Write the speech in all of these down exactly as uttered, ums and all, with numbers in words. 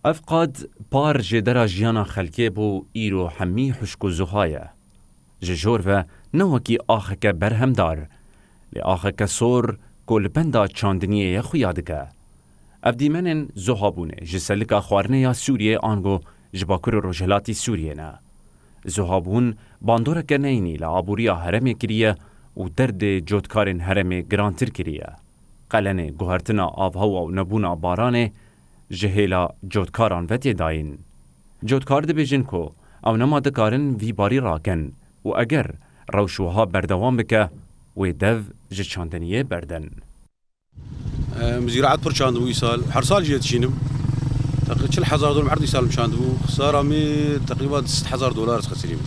Ev qad par jêdera jiyana xelkê bû, îro hemî huşk û zuha ye. Ji jor ve ne wekî axeke berhemdar, lê axeke sor ku li benda çandiniyê ye xuya dike. Ev dîmenên zuhabûnê ji selika xwarinê ya Sûriyê ango ji bakur û rojhilatî Sûriyê ne. Zuhabûn bandoreke neyînî li aboriya herêmê kiriye û derdê cotkarên herêmê girantir kiriye. Qelenê guhertina avhewa û nebûna baranê ji hêla cotkaran ve tê dayîn. Cotkar dibêjin ku ew nema dikarin vî barî rakin û eger rewş wiha berdewam bike, wê dev ji çandiniyê berdin. Em, zîraet pir çandibû îsal. Her sal jî dişînim. Teqrî-, çil hezar dolar erd îsal çandibû. Xisara me teqrîban sed hezar dolar xesirîm.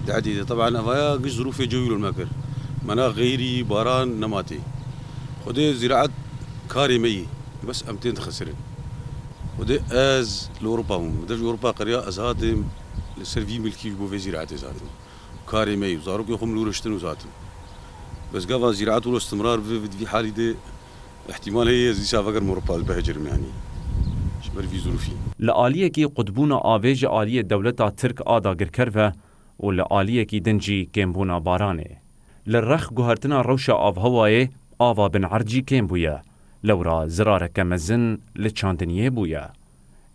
Di edî de. Teban evaya giş zirûfê cewî lo me kir. Mena xeyrî baran nematê. Xwedê zîraet karê me yî. Bes em tên dixesirin. Xwedê ez li Ewropa bûm. Dev ji Ewropa qeriya ez hatim li ser vî milkî ji bo vê zîraetê ez hatim. Karê me yî. Zarokê xwe min li wir hiştin û ez hatim. Bes gava zîraet wilo istimrar bibe, bi vî halî de îhtîmal heye ez dîsa vegerim Ewropa ez bihecirim yanî. Ji ber vî zirûfî. Li aliyekî qutbûna avê ji aliyê dewleta Tirk a dagirker ve û li aliyekî din jî kêmbûna baranê. Li rex guhertina rewşa avhewayê ava bin erd jî kêm bûye. Lewra zirareke mezin li çandiniyê bûye.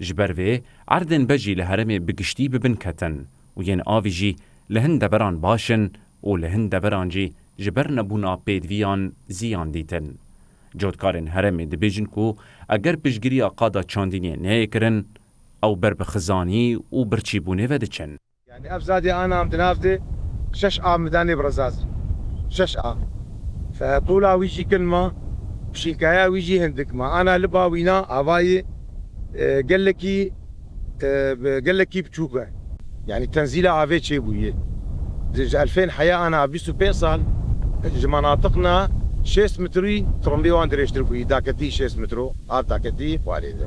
Ji ber vê erdên bejî li herêmê bi giştî bi bin ketin û yên avî jî li hin deveran baş in û li hin deveran jî ji ber nebûna pêdiviyan ziyan dîtin. Cotkarên herêmê dibêjin ku eger piştgiriya qada çandiniyê neyê kirin, ew ber bi xizanî û birçîbûnê ve diçin. Yani ev zadê ana em di nav de şeş a midanê bi rezaz. Şeş a. Fe tola wî jî kin ma, şînkaya wî jî hindik ma. Ana liba wîna avayê, e, gelekî, e, bi-, gelekî biçûk e. Yani tenzîla avê çêbûye. Ji, ji elfên heya ana bîst û pênc sal ji manatiqna şêst metrî tirimbê wan dirêjtir bûyî. Daketî şêst metro, av daketî xwarê de.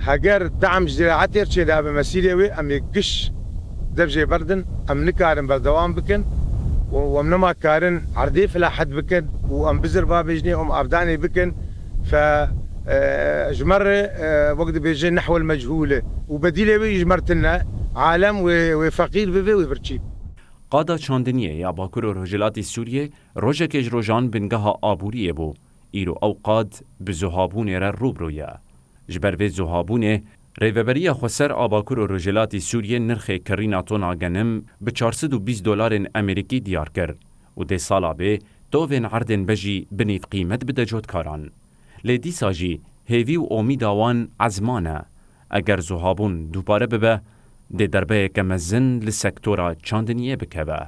Heger de'm ji ziraetê re çêdabe mesîrê wê, em ê giş dev jê berdin, em nikarin berdewam bikin û em nema karin erdê filahet bikin û em bizir babêjinê, em avdanê bikin. Fe, e, ji me re, e, wek dibêje nehwel mechûl e û bedîlê wê ji me re tune. Alem wê, wê feqîr bibe, wê birçî. Qada çandiniyê ya Bakur û Rojhilatî Sûriyê rojekê ji rojan bingeha aboriyê bû. Îro ew qad bi zuhabûnê re rû bi rû ye. Ji ber vê zuhabûnê, Rêveberiya Xweser a Bakur û Rojhilatî Sûriyê nirxê kirîna tona genim bi çar sed û bîst dolarên Amerîkî diyar kir û dê sala bê tovên erdên bejî bi nîv qîmet bide cotkaran. Lê dîsa jî hêvî û omîda wan ezman e. Eger zuhabûn dubare bibe, dê derbeyeke mezin li sektora çandiniyê bikeve.